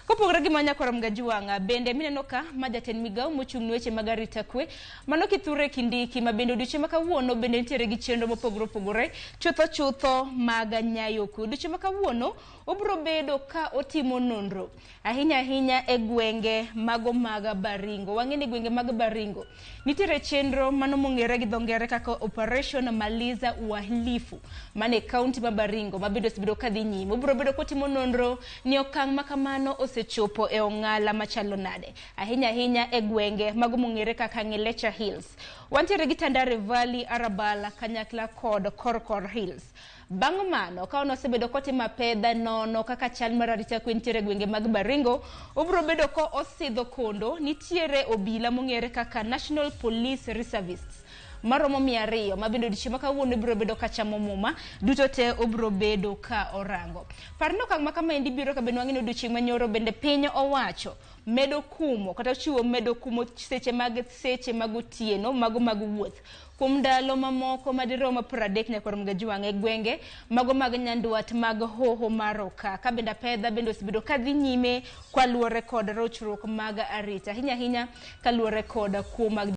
Kopogore gi manya kwar Mgajuwang'a, bende mineno ka ma jatend migawo mochung' ne weche mag arita kwe mano Kithure Kindiki, ma bende odiochieng' ma kawuono bende nitiere gi chenro mopogore opogore chutho chutho mag nyayo kwe. Odiochieng' ma kawuono obiro bedo ka otimo nonro ahinya ahinya e gwenge mago mag Baringo. Wang'e ni gwenge mag Baringo nitiere chenro mano mong'ere gi dho ngere kaka Operation Maliza Uhalifu mane kaunti ma Baringo ma bende osebedo ka dhi nyime. Obiro bedo kotimo nonro ni okang' ma kamano osechopo e ong'ala machalo nade, ahinya ahinya e gwenge mago mong'ere kaka Ng'ilecha Hills. Wantiere gi Tandare Valley, Arabala kanyakla kod Korkor Hills. Bang' mano, ka osebedo kotimo apedha nono kaka chal mar arita kwe nitiere e gwenge mag Baringo, obiro bedo ko osidho kondo nitiere obila mong'ere kaka National Police Reservists maromo 200 ma bende odiochieng' ma kawuono ibiro bedo ka chamo muma duto te obiro bedo ka orango. Par ni okang' ma kamaendi biro ka bende wang'e ni odiochieng' manyoro bende piny owacho medo kumo kata chiwo medo kumo seche mag otieno mago mag wuoth kuom ndalo mamoko madirom 30 nyaka rom gajwang' e gwenge mago mag nyandwat mag hoho mar Oka. Ka bende apedha bende osebedo ka dhi nyime kaluwore kod rochruok mag arita, ahinya ahinya kaluwore kod kuo mag